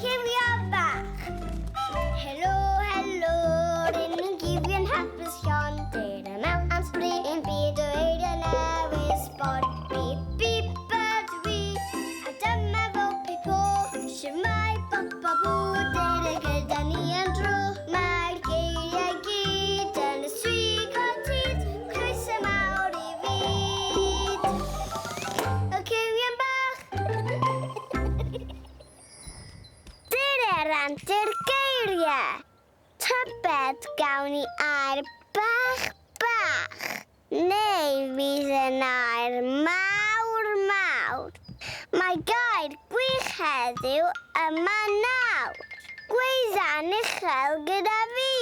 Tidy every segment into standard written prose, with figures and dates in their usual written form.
Cywion bach. Helo, helo, rŷn ni'n gywion hapus llon. Dere mewn am sbri i'n byd o eiriau newydd sbon. Bip, bip ydw i, a dyma fo Pipo. Shwmae bop a bw, dere gyda ni am dro. Mae'r geiriau gyd yn y swig o tyd, croeso mawr i fyd. Y cywion bach. Dyre'r antur geiriau. Tybed gawn ni air bach bach, neu fydd yn air mawr mawr. Mae gair gwych heddiw yma nawr. Gweidda'n uchel gyda fi.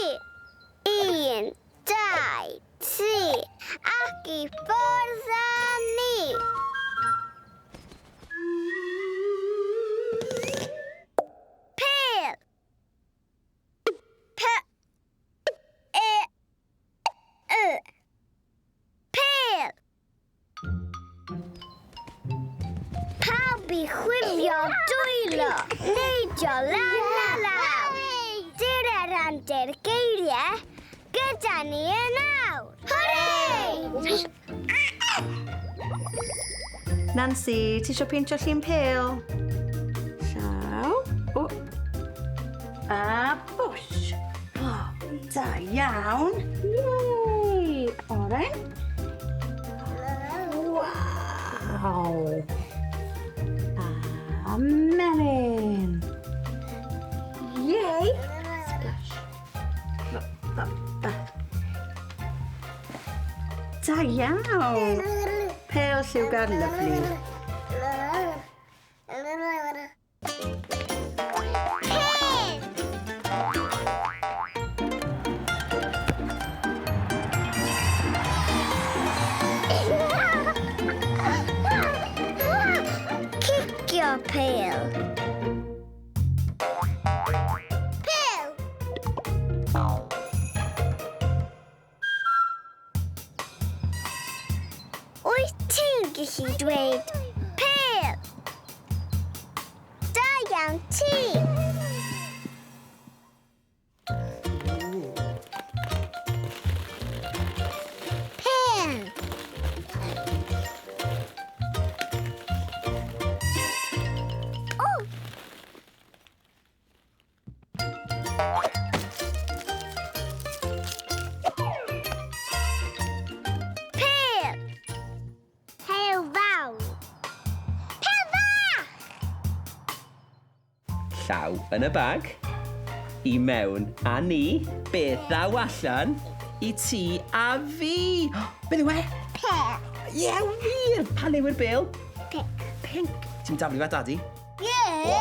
Un, dau, tri, ac i ffwrdd â ni! Pêl! P E L. Pêl! Pawb i chwifio dwylo, neidio lan a lawr. Dyr ar antur geiriau gyda ni yn awr. Hwrê! Nansi, ti eisiau peintio llun pêl? Llaw. O. A bwsh. O, da iawn. Yay! Oren. Waw! A melyn. Yay! Splash. Ba, ba, ba. Da iawn! Pêl lliwgar lyfli. Cicio pêl. Pêl! Wyt ti'n gallu dweud pêl? Da iawn ti! Pêl! O! Pêl! Pêl fawr. Pêl fach! Llaw yn y bag. I mewn a ni. Beth ddaw allan i ti a fi? Beth yw e? Pêl. Ie, wir! Pa liw yw'r bêl? Pinc. Pinc. Ti'n daflu fe at dadi? Ie! O,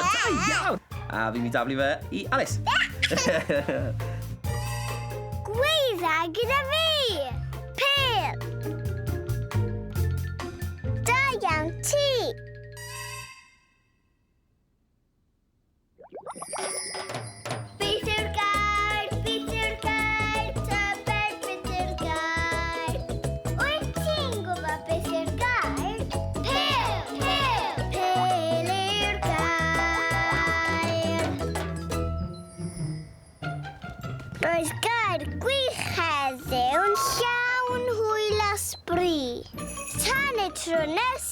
da iawn! A fi'n mynd i daflu fe i Alice. Gweidda gyda fi! Pêl! Da iawn ti! Beth yw'r gair? Beth yw'r gair? Tybed beth yw'r gair? Wyt ti'n gwybod beth yw'r gair? Pêl! Pêl! Pêl yw'r gair. Roedd gair gwych heddiw'n llawn hwyl a sbri. Tan y tro nesaf!